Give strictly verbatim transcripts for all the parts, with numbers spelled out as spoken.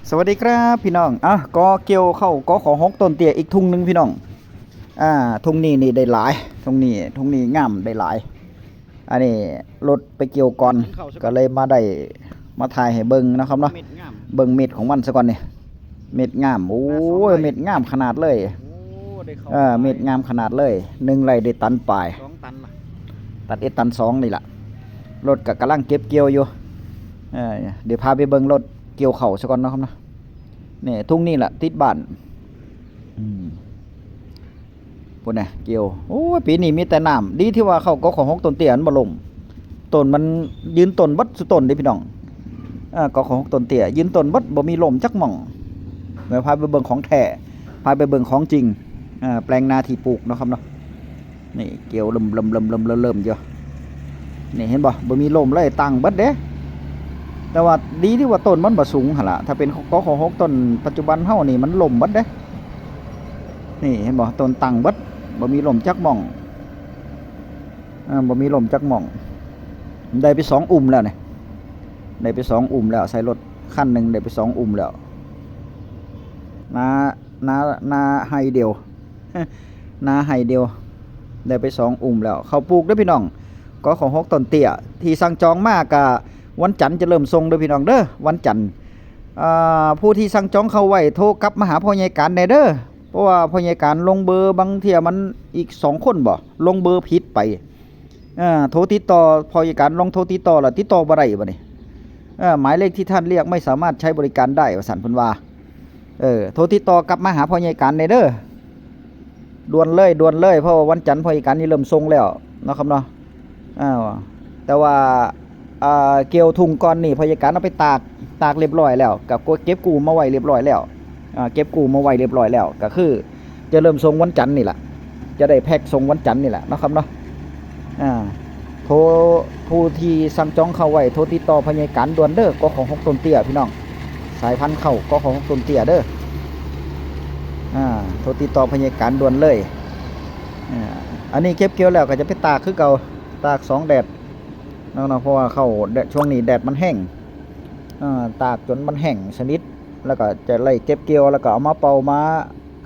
สวัสดีครับพี่น้อง อ่ะ ก็เกี่ยวเข้า กข.หก ต้นเตี้ยอีกทุ่งหนึ่งพี่น้อง อ่า ทุ่งนี้นี่ได้หลาย ทุ่งนี้ ทุ่งนี้งามได้หลาย อันนี้รถไปเกี่ยวก่อน ก็เลยมาได้ มาถ่ายให้เบิ่งนะครับเนาะ เม็ดงาม เบิ่งเม็ดของมันซะก่อนนี่ เม็ดงาม โอ้ย เม็ดงามขนาดเลย โอ้ ได้เข้า เออ เม็ดงามขนาดเลย หนึ่งไร่ได้ตันปลาย สองตันล่ะ ตันเอ็ดตันสองนี่ล่ะ รถก็กำลังเก็บเกี่ยวอยู่ เออ เดี๋ยวพาไปเบิ่งรถเกี่ยวเข้าซะก่อนเนาะครับเนาะ นี่ทุ่งนี่แหละติดบ้าน อืม พุ้นน่ะ เกี่ยว โอ้ย ปีนี้มีแต่น้ำ ดีที่ว่าเข้า กข.หก ต้นเตี้ยมันบ่ล้ม ต้นมันยืนต้นเบิดซุต้นเด้พี่น้อง เออ กข.หก ต้นเตี้ย ยืนต้นเบิด บ่มีล้มจักหม่อง เดี๋ยวพาไปเบิ่งของแท้ พาไปเบิ่งของจริง เออ แปลงนาที่ปลูกเนาะครับเนาะ นี่เกี่ยวเริ่มเริ่มเริ่มเริ่มเริ่มเริ่มอยู่ นี่เห็นบ่ บ่มีล้มเลย ตั้งเบิดเด้ แต่ว่าดีที่ว่าต้นมันบ่สูงหั่นล่ะ ถ้าเป็น กข.หก ต้นปัจจุบันเฮานี่มันล้มเบิดเด้ นี่เห็นบ่ ต้นตั้งเบิด บ่มีล้มจักหม่อง อ่า บ่มีล้มจักหม่อง ได้ไปสองอุ้มแล้วนี่ ได้ไปสองอุ้มแล้ว ใส่รถคันหนึ่งได้ไปสองอุ้มแล้ว นา นา นาไฮเดียว นาไฮเดียว ได้ไปสองอุ้มแล้ว เข้าปลูกเด้อพี่น้อง กข.หก ต้นเตี้ย ที่สั่งจองมากะวันจันทร์จะเริ่มส่งเด้อพี่น้องเด้อ วันจันทร์ อ่า ผู้ที่สั่งจองเข้าไว้ โทรกลับมาหาพ่อใหญ่การแหน่เด้อ เพราะว่าพ่อใหญ่การลงเบอร์ บางเทื่อมันอีกสองคนบ่ ลงเบอร์ผิดไป อ่า โทรติดต่อพ่อใหญ่การ ลองโทรติดต่อแล้วติดต่อบ่ได้บัดนี้ เออ หมายเลขที่ท่านเรียกไม่สามารถใช้บริการได้ ว่าซั่นเพิ่นว่า เออ โทรติดต่อกลับมาหาพ่อใหญ่การแหน่เด้อ ด่วนเลย ด่วนเลย เพราะว่าวันจันทร์พ่อใหญ่การนี่เริ่มส่งแล้วเนาะครับเนาะ อ้าว แต่ว่า อ่า เกี่ยวทุ่งก่อนนี่พ่อใหญ่การเอาไปตาก ตากเรียบร้อยแล้ว ก็เก็บกู้มาไว้เรียบร้อยแล้ว อ่า เก็บกู้มาไว้เรียบร้อยแล้ว ก็คือจะเริ่มส่งวันจันทร์นี่แหละ จะได้แพ็คส่งวันจันทร์นี่แหละเนาะครับเนาะ อ่า โทร ผู้ที่สั่งจองเข้าไว้ โทรติดต่อพ่อใหญ่การด่วนเด้อ กข.หก ต้นเตี้ยพี่น้อง สายพันธุ์เข้า กข.หก ต้นเตี้ยเด้อ อ่า โทรติดต่อพ่อใหญ่การด่วนเลย อ่า อันนี้เก็บเกี่ยวแล้วก็จะไปตากคือเก่า ตากสองแดดเนาะ เนาะ เพราะว่าเข้าแดด ช่วงนี้แดดมันแห้ง อ่า ตากจนมันแห้งสนิท แล้วก็จะไล่เก็บเกี่ยว แล้วก็เอามาเป่ามา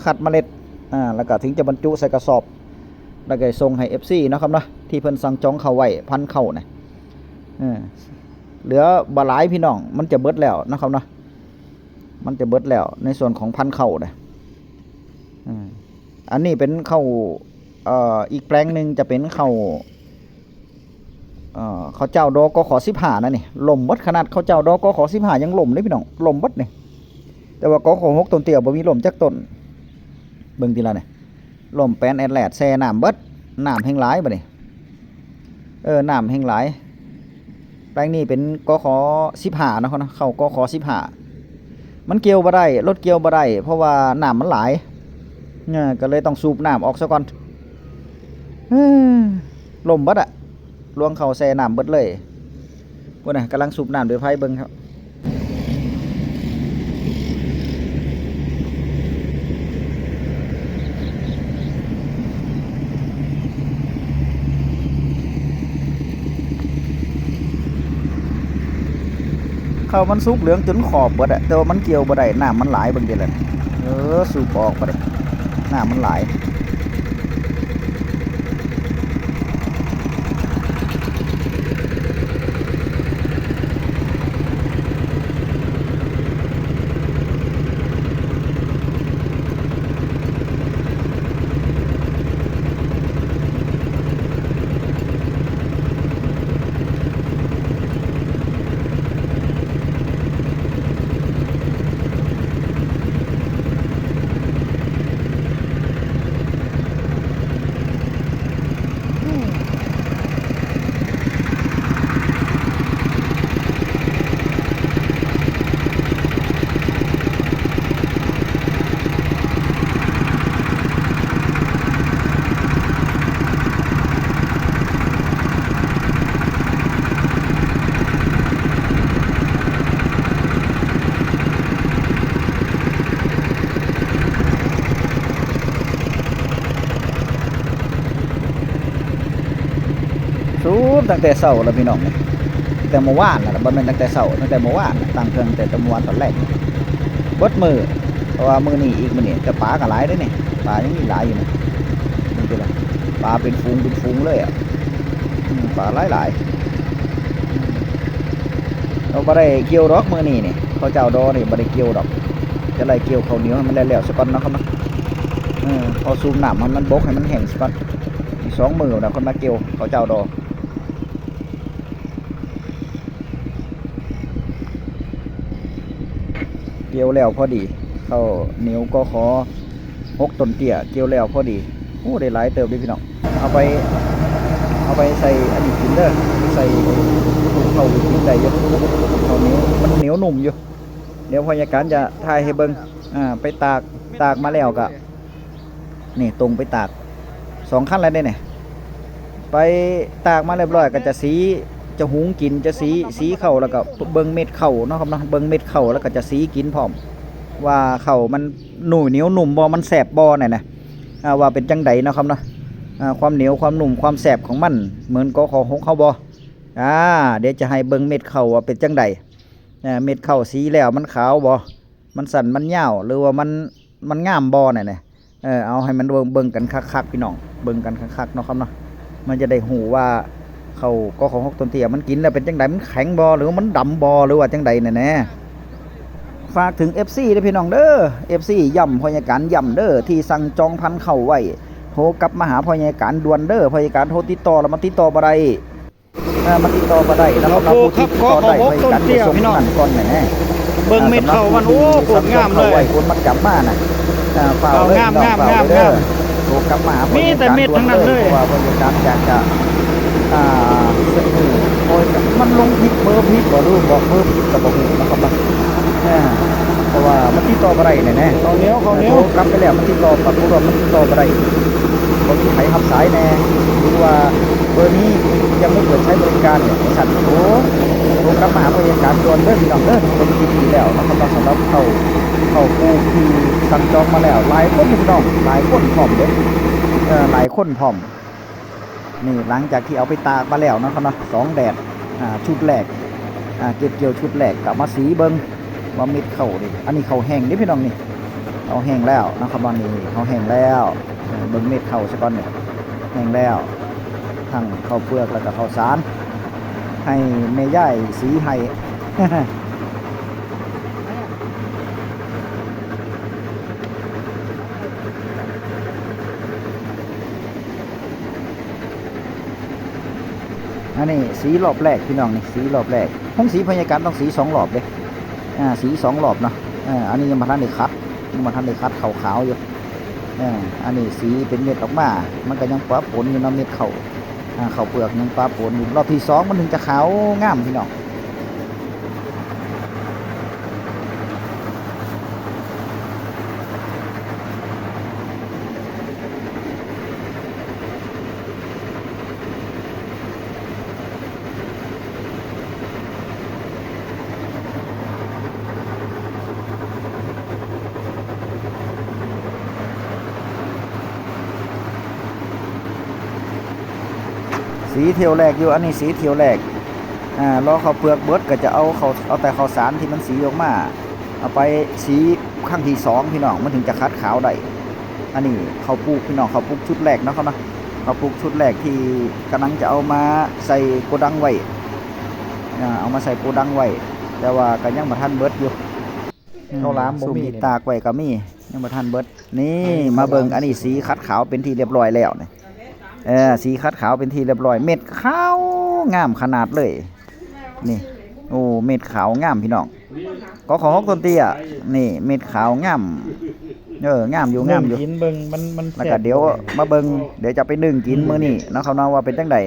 คัดเมล็ด อ่า แล้วก็ถึงจะบรรจุใส่กระสอบ แล้วก็ส่งให้ เอฟซี เนาะครับเนาะ ที่เพิ่นสั่งจองเข้าไว้ พันธุ์เข้าน่ะ เออ เหลือบ่หลายพี่น้อง มันจะเบิดแล้วเนาะครับเนาะ มันจะเบิดแล้วในส่วนของพันธุ์เข้าน่ะ อืม อันนี้เป็นเข้า เอ่อ อีกแปลงหนึ่งจะเป็นเข้า เอ่อ เข้าเจ้าดอ กข.สิบห้า นะนี่ ล้มเบิด ขนาดเข้าเจ้าดอ กข.สิบห้า ยังล้มเลยพี่น้อง ล้มเบิดนี่ แต่ว่า กข.หก ต้นเตี้ยบ่มีล้มจักต้น เบิ่งทีละนี่ ล้มแปนแอดแลดแช่น้ำเบิด น้ำแห้งหลายบัดนี้ เออ น้ำแห้งหลาย แปลงนี้เป็น กข.สิบห้า เนาะ เข้า กข.สิบห้า มันเกี่ยวบ่ได้ รถเกี่ยวบ่ได้ เพราะว่าน้ำมันหลาย เออ ก็เลยต้องสูบน้ำออกซะก่อน เฮ้อ ล้มเบิดอะ รวงเข้าแช่น้ำเบิดเลย พุ้นน่ะ กำลังสูบน้ำด้วยไฟเบิ่งครับ เข้ามันสุกเหลืองจนขอบเบิดอะ แต่ว่ามันเกี่ยวบ่ได้ น้ำมันหลายเบิ่งเด้อล่ะ เออ สูบออกไปเลย น้ำมันหลาย สูบตั้งแต่เช้าแล้วพี่น้อง ตั้งแต่เมื่อวานแล้วล่ะ บ่แม่นตั้งแต่เช้า ตั้งแต่เมื่อวาน ตั้งเครื่องตั้งแต่เมื่อวานตอนแรก เบิดมื้อ เพราะว่ามื้อนี้อีกมื้อนี้ แต่ปลาก็หลายเด้นี่ ปลายังมีหลายอยู่นะ นี่เป็นไร ปลาเป็นฝูงเป็นฝูงเลยอะ อืม ปลาหลายหลาย เราบ่ได้เกี่ยวดอกมื้อนี้นี่ ข้าวเจ้าดอนี่บ่ได้เกี่ยวดอก จะไล่เกี่ยวข้าวเหนียวให้มันแล้วๆซะก่อนเนาะครับเนาะ เออ พอสูบน้ำให้มันบกให้มันแห้งซะก่อน อีกสองมื้อนะค่อยมาเกี่ยวข้าวเจ้าดอ เกี่ยวแล้วพอดี ข้าวเหนียว กข หก ต้นเตี้ย เกี่ยวแล้วพอดี โอ้ ได้หลายเติบเลยพี่น้อง เอาไป เอาไปใส่อันนี้กินเด้อ ใส่ข้าวกินได้อยู่ ข้าวเหนียว มันเหนียวนุ่มอยู่ เดี๋ยวพยาการจะถ่ายให้เบิ่ง อ่า ไปตาก ตากมาแล้วก็ นี่ตรงไปตาก สองคันแล้วเด้เนี่ย ไปตากมาเรียบร้อยก็จะสี จะหุงกิน จะสี สีข้าวแล้วก็เบิ่งเม็ดข้าวเนาะครับเนาะ เบิ่งเม็ดข้าวแล้วก็จะสีกินพร้อม ว่าข้าวมันหนุ่ยเหนียวนุ่มบ่ มันแซ่บบ่เนี่ยนะ อ่า ว่าเป็นจังใดเนาะครับเนาะ อ่า ความเหนียว ความนุ่ม ความแซ่บของมัน เหมือน กข หก เฮาบ่ อ่า เดี๋ยวจะให้เบิ่งเม็ดข้าวว่าเป็นจังใด อ่า เม็ดข้าวสีแล้วมันขาวบ่ มันสั้น มันยาว หรือว่ามัน มันงามบ่เนี่ยนะ เออ เอาให้มันเบิ่ง เบิ่งกันคักๆ พี่น้อง เบิ่งกันคักๆ เนาะครับเนาะ มันจะได้ฮู้ว่าข้าว กข หก ต้นเตี้ย มันกินแล้วเป็นจังใด มันแข็งบ่ หรือว่ามันดำบ่ หรือว่าจังใดเนี่ยนะ ฝากถึง เอฟซี เด้อพี่น้องเด้อ เอฟซี ย้ำ พยาการย้ำเด้อ ที่สั่งจองพันธุ์ข้าวไว้ โทรกลับมาหาพยาการด่วนเด้อ พยาการโทรติดต่อแล้วมาติดต่อบ่ได้ เออ มาติดต่อบ่ได้นะครับ เราโทรครับ ผู้ติดต่อได้ ขอขอบคุณ พยาการจะส่ง ต้นเตี้ยพี่น้อง นั่นก่อนแน่ๆ เบิ่งเม็ดข้าวมัน อ่า สำหรับผู้ที่ โอ้ โคตรงามเลย สั่งข้าวไว้ คนมัดจำมาน่ะ อ่า ฝาก เอา เลย งาม พี่น้อง งาม ฝาก งาม เลยเด้อ งาม โทรกลับมาหา มีแต่เม็ดทั้งนั้นเลย พยาการด่วนเลย เพราะว่าพยาการอยากจะ อ่า เสนอ โอ้ย มันลงผิดเบอร์ผิดบ่ หรือบอกเบอร์ผิดก็บ่ฮู้นะครับเนาะ อ่า เพราะว่ามันติดต่อบ่ได้แน่ๆ ข้าวเหนียว ข้าวเหนียว โทรกลับไปแล้วมันติดต่อ ปรากฏว่ามันติดต่อบ่ได้ บ่มีไผรับสายแน่ หรือว่าเบอร์นี้ยังไม่เปิดใช้บริการเนี่ย สั่น โอ้ โทรกลับมาหาพยาการด่วนเด้อพี่น้องเด้อ เพิ่นคิดดีแล้วนะครับเนาะ สำหรับข้าว ข้าวปลูกที่สั่งจองมาแล้ว หลายคนพี่น้อง หลายคนพร้อมเด้อ เอ่อ หลายคนพร้อม นี่หลังจากที่เอาไปตากมาแล้วนะครับเนาะ สองแดด อ่า ชุดแรก อ่า เก็บเกี่ยวชุดแรก กลับมาสีเบิ่งว่าเม็ดข้าวนี่ อันนี้ข้าวแห้งเด้พี่น้องนี่ ข้าวแห้งแล้วนะครับ ตอนนี้ข้าวแห้งแล้ว เบิ่งเม็ดข้าวซะก่อนนี่ แห้งแล้ว ทั้งข้าวเปลือกแล้วก็ข้าวสาร ให้แม่ยายสีให้ อันนี้สีรอบแรกพี่น้องนี่ สีรอบแรก ของสีพยาการต้องสีสองรอบเด้ อ่า สีสองรอบเนาะ อ่า อันนี้ยังบ่ทันได้ขัด ยังบ่ทันได้ขัดข้าวขาวอยู่ อ่า อันนี้สีเป็นเม็ดออกมา มันก็ยังปะปนอยู่เนาะ เม็ดข้าว อ่า ข้าวเปลือกยังปะปนอยู่ รอบที่สองมันถึงจะขาวงามพี่น้อง สีเที่ยวแรกอยู่ อันนี้สีเที่ยวแรก อ่า รอข้าวเปลือกเบิดก็จะเอาข้าว เอาแต่ข้าวสารที่มันสีออกมา เอาไปสีครั้งที่สองพี่น้อง มันถึงจะขัดขาวได้ อันนี้ข้าวปลูกพี่น้อง ข้าวปลูกชุดแรกเนาะครับเนาะ ข้าวปลูกชุดแรกที่กำลังจะเอามาใส่โกดังไว้ อ่า เอามาใส่โกดังไว้ แต่ว่าก็ยังบ่ทันเบิดอยู่ อืม ข้าวหลามบ่มี ซุ่มที่ตากไว้ก็มี ยังบ่ทันเบิด นี่ อันนี้ มาเบิ่ง ข้าวหลาม อันนี้สีขัดขาวเป็นที่เรียบร้อยแล้วนี่ เออ สีขัดขาวเป็นที่เรียบร้อย เม็ดขาวงามขนาดเลย นี่ โอ้ เม็ดขาวงามพี่น้อง กข หก ต้นเตี้ย นี่ เม็ดขาวงาม เออ งามอยู่ งามอยู่ นึ่งกินเบิ่ง มัน มัน แล้วก็ แซ่บ เดี๋ยวมาเบิ่ง เดี๋ยวจะไปนึ่งกินมื้อนี้เนาะครับเนาะ ว่าเป็นจังใด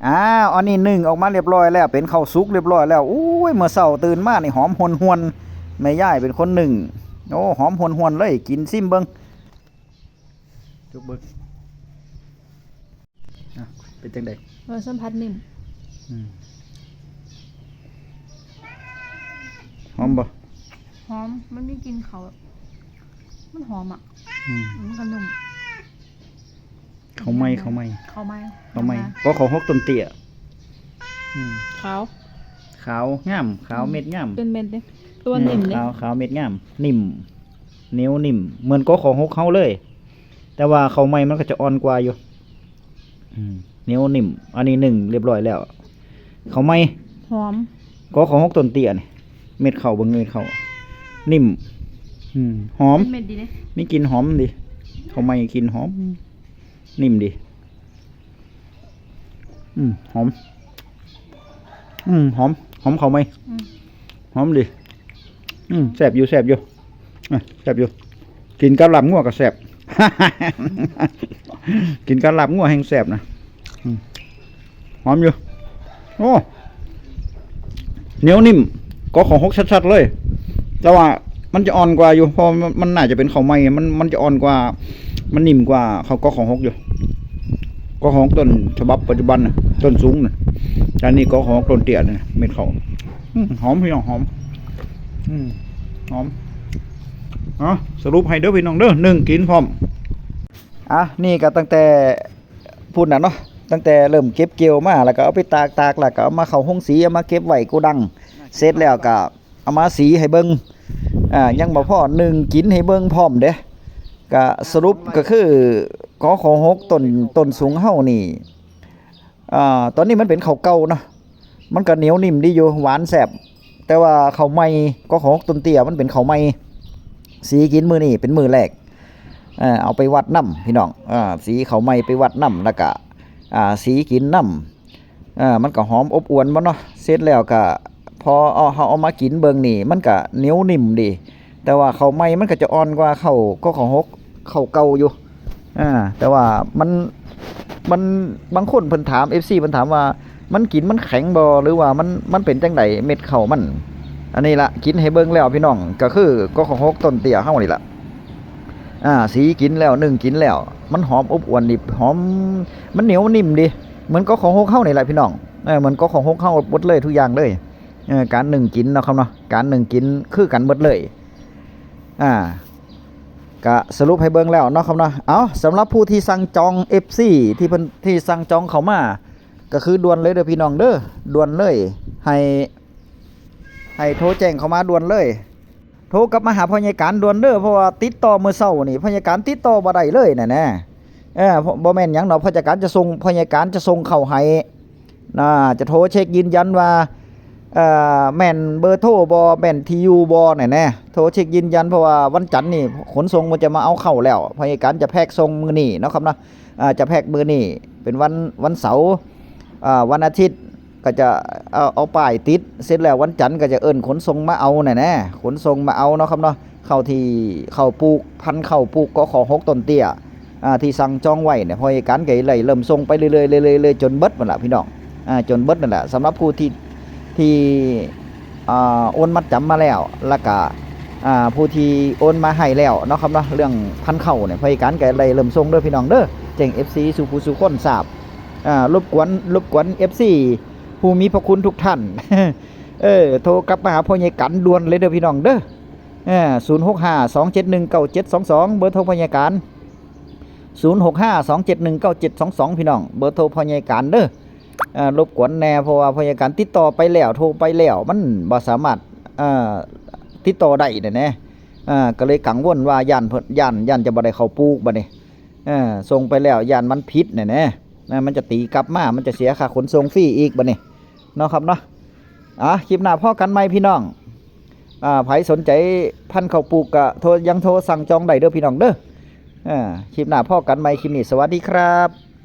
อ้าว อันนี้นึ่งออกมาเรียบร้อยแล้ว เป็นข้าวสุกเรียบร้อยแล้ว อุ้ย เมื่อเช้าตื่นมานี่หอมหวนๆ แม่ยายเป็นคนนึ่ง โอ้ หอมหวนๆเลย กินซิมเบิ่ง จุกเบิ่ง อ่ะ เป็นจังใด เออ สัมผัสนิ่ม อืม หอมบ่ หอม มันมีกลิ่นเขา มันหอมอ่ะ อืม มันก็นุ่ม ข้าวไหม้ ข้าวไหม้ ข้าวไหม้ ข้าวไหม้ ข้าวไหม้ เพราะข้าวหกต้นเตี้ย อืม ขาว ข ขาวงาม ขาวเม็ดงาม เป็นเม็ดเด้ ตัวนิ่ม เออ เด้ ขาวขาวเม็ดงาม นิ่ม เหนียวนิ่ม เหมือนกขหกเฮาเลย แต่ว่าข้าวใหม่มันก็จะอ่อนกว่าอยู่ อืม เหนียวนิ่ม อันนี้นึ่งเรียบร้อยแล้ว ข้าวใหม่ หอม กขหกต้นเตี้ยนี่ เม็ดข้าวเบิ่งเม็ดข้าว นิ่ม อืม หอม เป็นเม็ดดีเด้ มีกลิ่นหอมดี ข้าวใหม่กลิ่นหอม นิ่มดี อืม หอม อืม หอม หอมข้าวใหม่ อืม หอมดี อืม แซ่บอยู่ แซ่บอยู่ อ่ะ แซ่บอยู่ กินกับลาบงัวก็แซ่บ กินกับลาบงัวแฮงแซ่บนะ อืม หอมอยู่ โอ้ เหนียวนิ่ม กขหกชัดๆเลย แต่ว่ามันจะอ่อนกว่าอยู่ เพราะมัน มันน่าจะเป็นข้าวใหม่ มัน มันจะอ่อนกว่า มันนิ่มกว่าข้าวกขหกอยู่ กขหกต้นฉบับปัจจุบันน่ะ ต้นสูงน่ะ อันนี้กขหกต้นเตี้ยน่ะ เม็ดข้าว อืม หอมพี่น้อง หอม อืม หอม เอา สรุปให้เด้อพี่น้องเด้อ นึ่งกินพร้อม อ่ะ นี่ก็ตั้งแต่พู้นน่ะเนาะ ตั้งแต่เริ่มเก็บเกี่ยวมา แล้วก็เอาไปตาก ตาก แล้วก็เอามาเข้าโฮงสี เอามาเก็บไว้โกดัง เสร็จแล้วก็เอามาสีให้เบิ่ง อ่า ยังบ่พอ นึ่งกินให้เบิ่งพร้อมเด้ ก็สรุปก็คือ กขหก ต้น ต้นสูงเฮานี่ อ่า ตอนนี้มันเป็นข้าวเก่าเนาะ มันก็เหนียวนิ่มดีอยู่ หวานแซ่บ แต่ว่าข้าวใหม่ กขหก ต้นเตี้ย มันเป็นข้าวใหม่ สีกินมื้อนี้เป็นมื้อแรก เอ่อ เอาไปวัดนำพี่น้อง อ่า สีข้าวใหม่ไปวัดนำ แล้วก็ อ่า สีกินนำ เอ่อ มันก็หอมอบอวลบ่เนาะ เสร็จแล้วก็ พอเอา เฮาเอามากินเบิ่งนี่ มันก็เหนียวนิ่มดี แต่ว่าข้าวใหม่มันก็จะอ่อนกว่าข้าว กขหก ข้าวเก่าอยู่ อ่า แต่ว่ามัน มัน บางคนเพิ่นถาม เอฟซี เพิ่นถามว่า มันกินมันแข็งบ่ หรือว่ามัน มันเป็นจั่งใดเม็ดข้าวมัน อันนี้ละ กินให้เบิ่งแล้วพี่น้อง ก็คือ กขหก ต้นเตี้ยเฮานี่ละ อ่า สีกินแล้ว นึ่งกินแล้ว มันหอมอบอวลนี่ หอม มันเหนียวนิ่มดี เหมือน กขหก เฮานี่แหละพี่น้อง เออ เหมือน กขหก เฮาหมดเลยทุกอย่างเลย เออ การนึ่งกินเนาะครับเนาะ การนึ่งกินคือกันหมดเลย อ่า ก็สรุปให้เบิ่งแล้วเนาะครับเนาะ เอา สำหรับผู้ที่สั่งจอง เอฟซี ที่เพิ่น ที่สั่งจองเข้ามา ก็คือด่วนเลยเด้อพี่น้องเด้อ ด่วนเลย ให้ ให้โทรแจ้งเข้ามาด่วนเลย โทรกลับมาหาพ่อใหญ่การด่วนเด้อ เพราะว่าติดต่อมื้อเช้านี่ พ่อใหญ่การติดต่อบ่ได้เลยน่ะนะ เออ บ่ บ่แม่นหยังดอก พ่อใหญ่การจะส่ง พ่อใหญ่การจะส่งเข้าให้ น่าจะโทรเช็คยืนยันว่า เอ่อ แม่นเบอร์โทรบ่ แม่นที่อยู่บ่น่ะนะ โทรเช็คยืนยัน เพราะว่าวันจันทร์นี่ขนส่งมันจะมาเอาเข้าแล้ว พ่อใหญ่การจะแพ็คส่งมื้อนี้เนาะครับเนาะ อ่า จะแพ็คมื้อนี้ เป็นวัน วันเสาร์ อ่า วันอาทิตย์ก็จะเอา เอาป้ายติด เสร็จแล้ววันจันทร์ก็จะเอิ้นขนส่งมาเอาน่ะนะ ขนส่งมาเอาเนาะครับเนาะ ข้าวที่ ข้าวปลูก พันธุ์ข้าวปลูก กขหก ต้นเตี้ย อ่า ที่สั่งจองไว้เนี่ย พ่อใหญ่การก็เลยเริ่มส่งไปเรื่อยๆ เรื่อยๆ เรื่อยๆ จนเบิดนั่นแหละพี่น้อง อ่า จนเบิดนั่นแหละ สำหรับผู้ที่ ที่ อ่า โอนมัดจำมาแล้ว แล้วก็ อ่า ผู้ที่โอนมาให้แล้วเนาะครับเนาะ เรื่องพันธุ์ข้าวเนี่ย พ่อใหญ่การก็เลยเริ่มส่งเด้อพี่น้องเด้อ แจ้ง เอฟซี สู่ผู้สู่คนทราบ อ่า รบกวน รบกวน เอฟซี ผู้มีพระคุณทุกท่าน เออ โทรกลับมาหาพ่อใหญ่การด่วนเลยเด้อพี่น้องเด้อ เออ ศูนย์หกห้า สองเจ็ดหนึ่ง เก้าเจ็ดสองสอง เบอร์โทรพ่อใหญ่การ ศูนย์หกห้า สองเจ็ดหนึ่ง เก้าเจ็ดสองสอง พี่น้อง เบอร์โทรพ่อใหญ่การเด้อ เอ่อ รบกวนแหน่ เพราะว่าพ่อใหญ่การติดต่อไปแล้ว โทรไปแล้ว มันบ่สามารถ เอ่อ ติดต่อได้น่ะนะ เอ่อ ก็เลยกังวลว่าย้านเพิ่น ย้าน ย้านจะบ่ได้ข้าวปลูกบัดนี้ เอ่อ ส่งไปแล้วย้านมันผิดน่ะนะ นะ มันจะตีกลับมา มันจะเสียค่าขนส่งฟรีอีกบัดนี้ เนาะครับเนาะ อ่ะ คลิปหน้าพ้อกันใหม่พี่น้อง อ่า ไผสนใจพันธุ์ข้าวปลูกก็โทร ยังโทรสั่งจองได้เด้อพี่น้องเด้อ อ่า คลิปหน้าพ้อกันใหม่ คลิปนี้สวัสดีครับ